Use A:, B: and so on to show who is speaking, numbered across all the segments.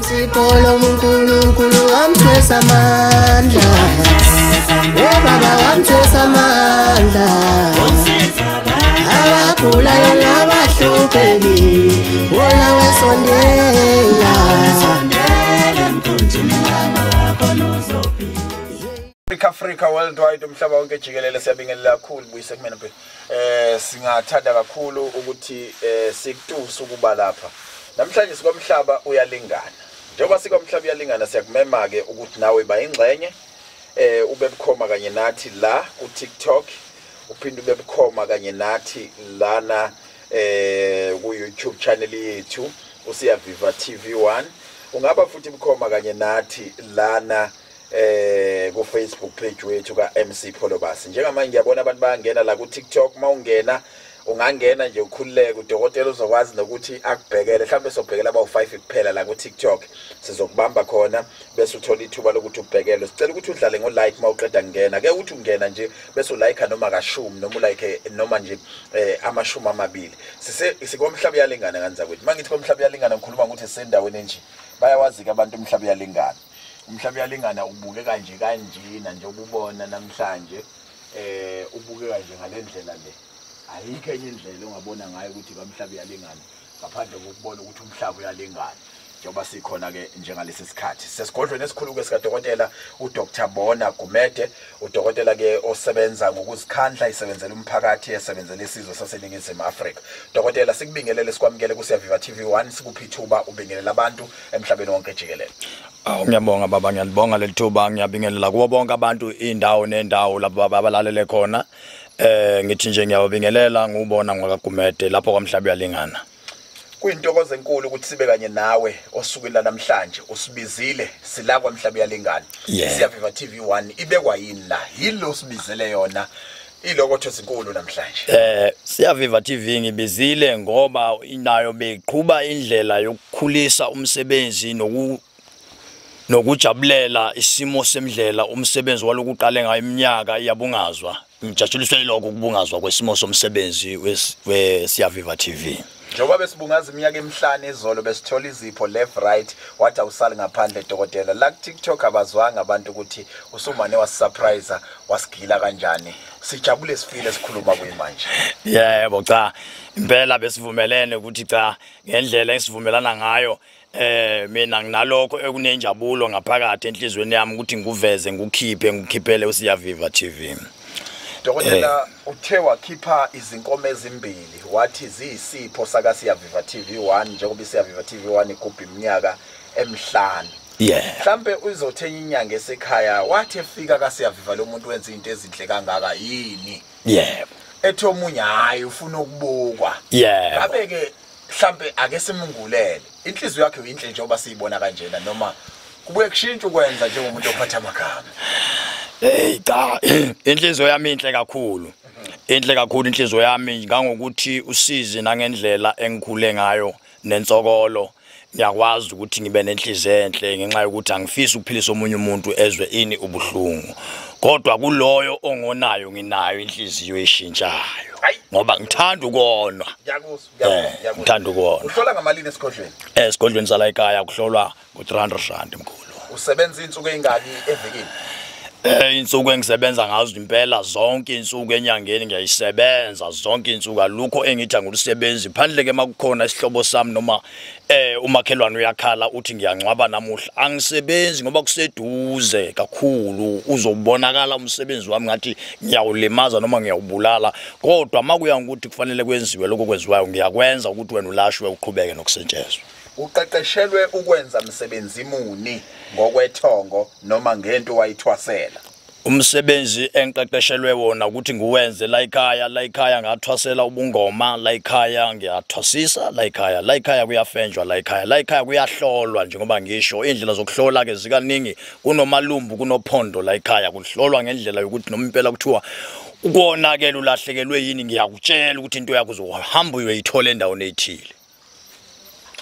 A: Isipho uNkulunkulu wamthwesa amandla. Baba wamthwesa amandla. Abagulayo nabahluphekile, wona wesondela.
B: Africa worldwide, umhlaba wonke jikelele, siyabingelela kakhulu buyise kumina phela. Singathanda kakhulu ukuthi sikutuse ukuba lapha. Namhlanje sikwamhlaba uyalingana. Njengoba sikwamhlaba uyalingana, siyakumema ke ukuthi nawe bayingxenye ube bukhoma kanye nathi la ku TikTok, uphinde ube bukhoma kanye nathi lana ku YouTube channel yethu uSiyaviva TV1. Ungaba futhi bukhoma kanye nathi lana ku Facebook page wethu ka MC Pholobas. Njengamanje ngiyabona abantu bayangena la ku TikTok. Mawungena ungangena nje ukhululeke, udokotela uzokwazi nokuthi akubhekele. Mhlawumbe sobhekela abawu5 kuphela la ku TikTok, sizokubamba khona bese uthola ithuba lokuthi ubhekelwe. Sicela ukuthi udlale ngo like mawuqeda kungena. Ke uthi ungena nje bese ulike noma kashumi noma ulike noma nje amashumi amabili. Sise sikomhlaba uyalingana kanzakwethu. Mangithi komhlaba uyalingana ngikhuluma ukuthi sisendaweni enje. Bayawazi ke abantu umhlaba uyalingana. Umhlaba uyalingana ubukeka nje kanjena nje ububona namhlanje, ubukeka nje ngalendlela le. Ayikho enye indlela ongabona ngayo ukuthi kwamhlaba uyalingana ngaphandle kokubona ukuthi umhlaba uyalingana. Njengoba sikhona ke njengalesi sikhathi sesigodlweni esikhulu ke sikadokotela uDr Bona Gumede, udokotela ke osebenza ngokuzikhandla, isebenzela umphakathi, esebenzela isizwe saseNingizimu Afrika. Dokotela, sikubingelele, sikwamukele kuSiyaviva TV1, sikuphi ithuba ubingelela abantu emhlabeni wonke jikelele.
C: Ngiyabonga baba, ngiyalibonga leli thuba, ngiyabingelela kubo bonke abantu indawo nendawo lapho abalalele khona. Ngithi nje ngiyabingelela ngubona ngakaGumede lapho kwamhlaba uyalingana.
B: Kuyintokozo enkulu ukuthi sibe kanye nawe osukwini namhlanje. Usibizile sila kwamhlaba uyalingana. Siyaviva TV1 ibekwa yini la? Yilo usibizele yona ilokotho ezinkulu namhlanje.
C: Siyaviva TV ngibizile ngoba inayo beqhuba indlela yokukhulisa umsebenzi nokujabulela isimo semidlela, umsebenzi walokuqale ngayo iminyaka iyabungazwa. Ngijatshuliswe yilokho ukubungazwa kwesimo somsebenzi weSiyaviva TV.
B: Njengoba besibungaza iminyaka emihlanu izolo, besithola izipho left right, wathi awusali ngaphandle dokotela. La ku TikTok abazwanga abantu ukuthi usumane wasisurprise wasigila kanjani. Sijabule sifile sikhuluma kuyimanje.
C: Yebo, cha, impela besivumelene ukuthi cha, ngendlela esivumelana ngayo mina nginalokho ekunenjabulo ngaphakathi enhlizweni yami ukuthi ngikuveze, ngikukhiphe, ngikhiphele uSiyaviva TV.
B: Dokotela, uthe wakhipha izinkomo ezimbili wathi ziyisipho saka Siyaviva TV1, njengoba iSiyaviva TV1 igubha iminyaka emihlanu. Mhlambe uzothenga inyanga esekhaya, wathi efika kaSiyaviva lo muntu wenza into ezinhle kangaka yini?
C: Yebo.
B: Ethi omunye hayi ufuna ukubukwa.
C: Yebo.
B: Ngabe ke mhlambe ake simungulele. Inhliziyo yakhe uyinhle njengoba siyibona kanjena, noma kubuye kushintshe ukwenza njengomuntu ophatha amagama?
C: Hey cha, inhliziyo yami inhle kakhulu. Inhle kakhulu inhliziyo yami, ngangokuthi usizi nangendlela engikhule ngayo nensokolo. Ngiyakwazi ukuthi ngibe nenhliziyo enhle ngenxa yokuthi angifisi ukuphilisa omunye umuntu ezwe ini ubuhlungu. Kodwa kuloyo ongonayo nginayo inhliziyo eshintshayo. Ngoba ngithanda ukonwa.
B: Ngiyakuzwa, ngiyakuzwa.
C: Ngithanda ukonwa.
B: Uhlola ngamalini esigodlweni?
C: Esigodlweni sala ekhaya kuhlolwa ngo300 rand mkhulu.
B: Usebenza insuku ezingaki evikini?
C: Insuku engisebenza ngazo impela zonke insuku enyangeni ngiyayisebenza zonke insuku, alukho engithi angulusebenzi phandle ke makukhona isihlobo sami noma umakhelwane uyakhala uthi ngiyangcwaba namuhla, angisebenzi ngoba kuseduze kakhulu, uzobonakala umsebenzi wami ngathi ngiyawulimaza noma ngiyawubulala. Kodwa makuya ngokuthi kufanele kwenziwe lokho kwenziwayo ngiyakwenza ukuthi wena ulashwe uqhubeke nokusetshenzwa.
B: Uqeqeshelwe ukwenza umsebenzi muni ngokwethongo noma ngento wayithwasela?
C: Umsebenzi engiqeqeshelwe wona ukuthi ngiwenze la ekhaya, la ekhaya ngathwasela ubungoma, la ekhaya ngiyathwasisa, la ekhaya, la ekhaya kuyafenjwa, la ekhaya, la ekhaya kuyahlolwa. Njengoba ngisho indlela zokuhlola ke zikaningi, kunomalumbu kunophondo la ekhaya kuhlolwa ngendlela yokuthi noma impela kuthiwa ukonakela ulahlekelwe yini, ngiyakutshela ukuthi into yakho uzohamba uyoyithola endaweni ethile.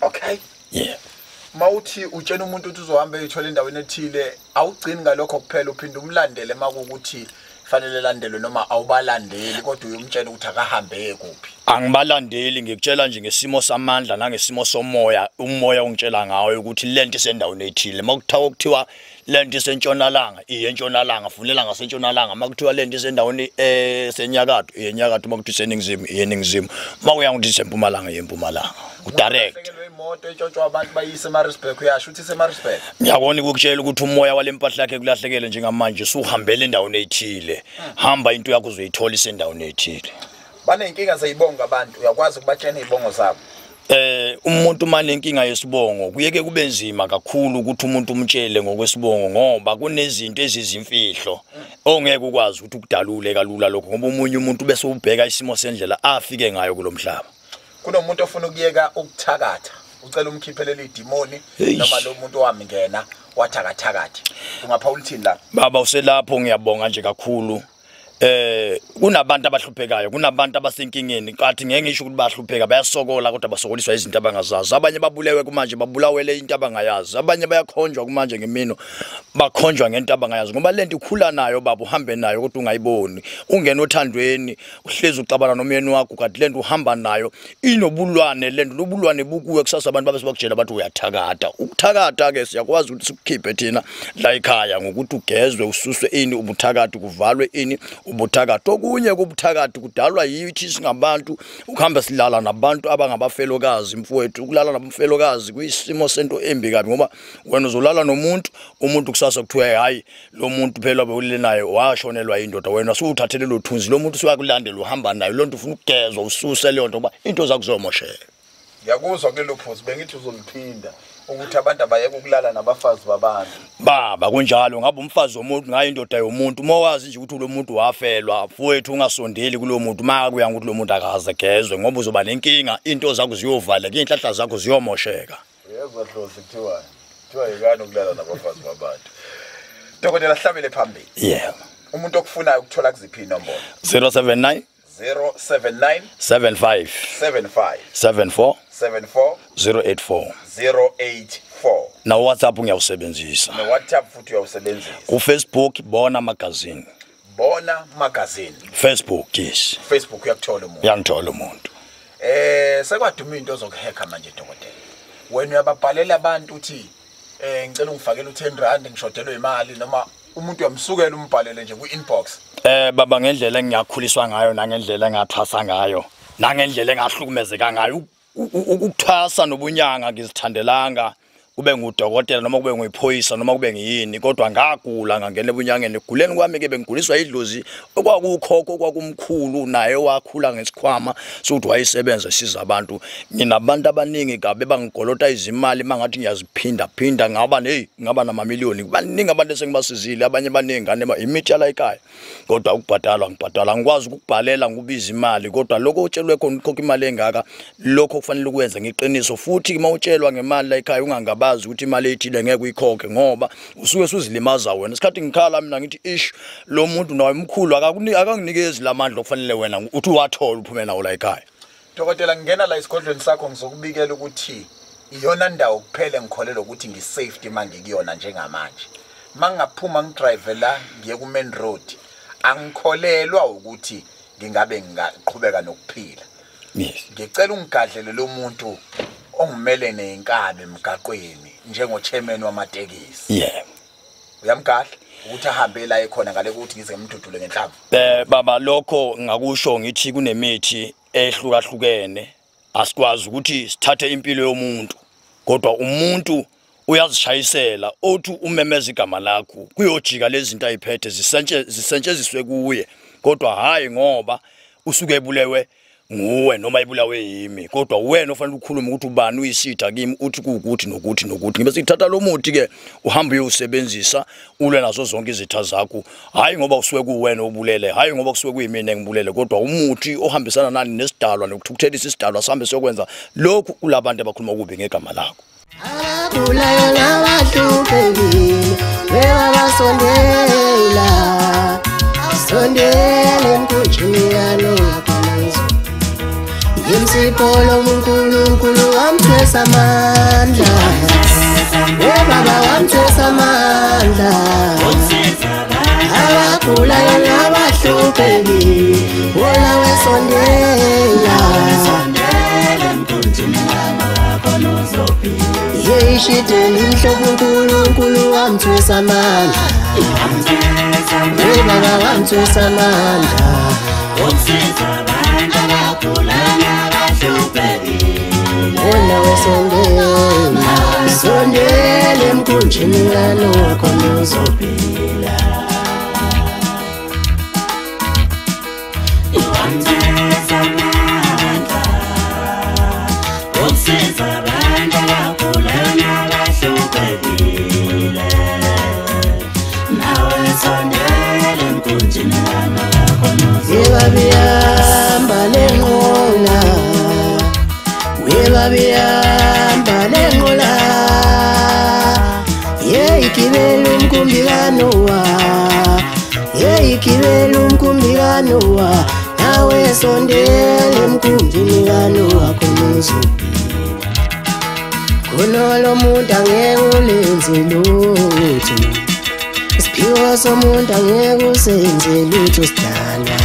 B: Okay.
C: Yeah.
B: Mawuthi utshena umuntu ukuthi uzohamba eyithola endaweni ethile, awugcini ngalokho kuphela, uphinde umlandele makukuthi Fanele landelwe noma awubalandeli kodwa uyumtshela ukuthi akahambe kuphi?
C: Angibalandeli, ngikutshela nje ngesimo samandla nangesimo somoya. Umoya ungitshela ngawo ukuthi lento isendaweni ethile. Makuthiwa kuthiwa lento isentshonalanga, iye entshonalanga, funela ngasentshonalanga. Makuthiwa lento isendaweni esenyakatho, iye enyakatho. Makuthiwa iseningizimu, iye eningizimu. Makuya ukuthi isempumalanga, iye empumalanga. Udirect.
B: Imoto entshontshwa abantu bayise eMaritzburg, uyasho ukuthi iseMaritzburg.
C: Ngiyabona ukukutshela ukuthi umoya walempahla yakhe kulahlekele njengamanje usuhambele endaweni ethile. Hamba into yakho uzoyithola isendaweni ethile.
B: Banenkinga zeyibongo abantu, uyakwazi ukubatshena izibongo zabo?
C: Umuntu manenkinga yesibongo kuyeke kube nzima kakhulu ukuthi umuntu umtshele ngokwesibongo, ngoba kunezinto ezizimfihlo ongeke ukwazi ukuthi ukudalule kalula lokho, ngoba umunye umuntu bese ubheka isimo sendlela afike ngayo kulomhlaba.
B: Kunomuntu ofuna ukuyeka ukuthakatha, ucela umkhiphelele idimoni noma lo muntu wamngena wathakathakathi, ungaphawula uthini la?
C: Baba uselapho, ngiyabonga nje kakhulu. Kunabantu abahluphekayo, kunabantu abasenkingeni, kanti ngeke ngisho ukuthi bahlupheka, bayasokola kodwa basokoliswa izinto abangazazi. Abanye babulewe kumanje, babulawele into abangayazi. Abanye bayakhonjwa kumanje ngemino, bakhonjwa ngento abangayazi, ngoba lento ikhula nayo baba, uhambe nayo kodwa ungayiboni. Ungena othandweni, uhlezi uxabana nomyeni wakho, kanti lento uhamba nayo inobulwane. Lento lobulwane bukuwe kusasa, abantu babe sebakutshela bathi uyathakatha. Ukuthakatha ke siyakwazi ukuthi sikukhiphe thina la ekhaya ngokuthi ugezwe, ususwe ini ubuthakathi, kuvalwe ini ubuthakathi. Okunye kubuthakathi kudalwa yithi singabantu ukuhamba silala nabantu abangabafelokazi. Mfowethu, ukulala nabafelokazi kuyisimo sento embi kabi, ngoba wena uzolala nomuntu, umuntu kusasa kuthiwa hayi lo muntu phela bewulile naye washonelwa indoda, wena usuthathele lo thunzi lo muntu usuyakulandela uhamba naye. Lonto ufuna ukugezwa ususe leyo nto, ngoba into zakho ziyomosheka.
B: Ngiyakuzwa kulelo phuzu, bengithi uzoliphinda ukuthi abantu abayeke ukulala nabafazi babantu.
C: Baba kunjalo, ngabe umfazi womuntu ngayo indoda yomuntu, uma wazi nje ukuthi lo muntu wafelwa, mfowethu ungasondeli kulo muntu, makuya ukuthi lo muntu akaze gezwe, ngoba uzoba nenkinga, into zakho ziyovaleka, inhlahla zakho ziyomosheka.
B: Uyezwa dlozi kuthiwa kuthiwa yikani ukulala nabafazi babantu. Dokotela, hlabele phambili.
C: Yebo.
B: Umuntu okufunayo ukuthola kuziphi inombolo?
C: 079
B: 079
C: 75
B: 75
C: 74
B: 74
C: 084
B: 084.
C: Na WhatsApp ngiyawusebenzisa.
B: No WhatsApp futhi uyawusebenzisa.
C: Ku Facebook Bona Magazine.
B: Bona Magazine.
C: Facebook, yes.
B: Facebook uyakuthola umuntu.
C: Uyangithola umuntu.
B: Sekwaduma into zokuhacka manje dokotela. Wena uyababhalela abantu uthi ngicela ungifakele u10 rand ngishodelwe imali, noma umuntu uyamsukela umbhalele nje ku inbox?
C: Baba, ngendlela engiyakhuliswa ngayo nangendlela engathwasa ngayo nangendlela engahlukumezeka ngayo, ukuthwasa nobunyanga ngizithandelanga kube ngudokotela noma kube nguyiphoyisa noma kube ngiyini, kodwa ngagula ngangena ebunyangeni. Eguleni kwami ke bengiguliswa idlozi okwakukhokho okwakumkhulu, naye wakhula ngesikhwama sokuthi wayesebenza esiza abantu. Nginabantu abaningi kabi bangigolota izimali mangathi ngiyaziphinda phinda, ngaba hey ngaba namamiliyoni. Baningi abantu esengibasizile, abanye banengane imithi yala ekhaya, kodwa ukubhadalwa ngibhadala, ngikwazi ukubhalela ngikubiza imali, kodwa lokho otshelwe khona ukukhokha imali engaka, lokho kufanele ukwenze ngeqiniso. Futhi uma utshelwa ngemali la ekhaya ungangaba ukuthi imali ethile ngeke uyikhokhe, ngoba usuke usuzilimaza wena. Isikhathi ngikhala mina ngithi ish lo muntu naye umkhulu akanginikezi lamandla okufanele wena uthi wathola uphume nawo la ekhaya.
B: Dokotela, ngingena la esigodlweni sakho ngizokubikela ukuthi iyona ndawo kuphela engikholelwa ukuthi ngisafety mangikuyona njengamanje. Mangaphuma ngidrive la ngiye ku main road, angikholelwa ukuthi ngingabe ngingaqhubeka nokuphila.
C: Yes.
B: Ngicela ungigadlele lo muntu ongimele nenkabi emgaqweni njengo chairman wamatekisi.
C: Yebo.
B: Uyamgadla ukuthi ahambe la ekhona ngale ukuthi ngize ngimdudule ngenhlamvu.
C: Baba, lokho ngakusho ngithi kunemithi ehlukahlukene, asikwazi ukuthi sithathe impilo yomuntu, kodwa umuntu uyazishayisela othi umemeza igama lakho kuyojika lezi zinto ayiphethe zisentshenziswe kuye, kodwa hayi ngoba usuke ebulewe nguwe noma ibulawe yimi, kodwa wena ofanele ukukhuluma ukuthi ubani uyisitha kimi, uthi kuukuthi nokuthi nokuthi. Ngibe sikuthatha lo muthi ke uhambe uyosebenzisa ulwe nazo zonke izitha zakho, hayi ngoba usuke kuwena obulele, hayi ngoba kusuke kuyimina engibulele, kodwa umuthi ohambisana nani nesidalwa nokuthukuthelisa isidalwa sihambe siyokwenza lokhu kulabantu abakhuluma kubi ngegama lakho.
A: Abagulayo nabahluphekile bebabasondela, sondela emkhunjini yalo yakhona. Ngimsipho loNkulunkulu wamthwesa amandla, baba wamthwesa amandla. Abagulayo nabahluphekile. nabahluphekile, wona wesondela. Yeyishide limhlophe uNkulunkulu wamthwesa amandla, ubaba wamthwesa amandla.
D: Ukusiza abantu abagula nabahluphekile,
A: wona wesondela, sondela emkhunjini kaNowa khona uzophila.
D: Wamthwesa amandla, ukusiza abantu abagula nabahluphekile, nawe sondela emkhunjini kaNowa khona uzophila.
A: Webabihamba lenqola, webabihamba lenqola, yeyigibela umkhumbi kaNowa, yeyigibela umkhumbi kaNowa, nawe sondela emkhunjini kaNowa khona uzophila. Khona lo muntu angeke ulenze lutho, isiphiwo somuntu angeke usenze lutho sidalwa.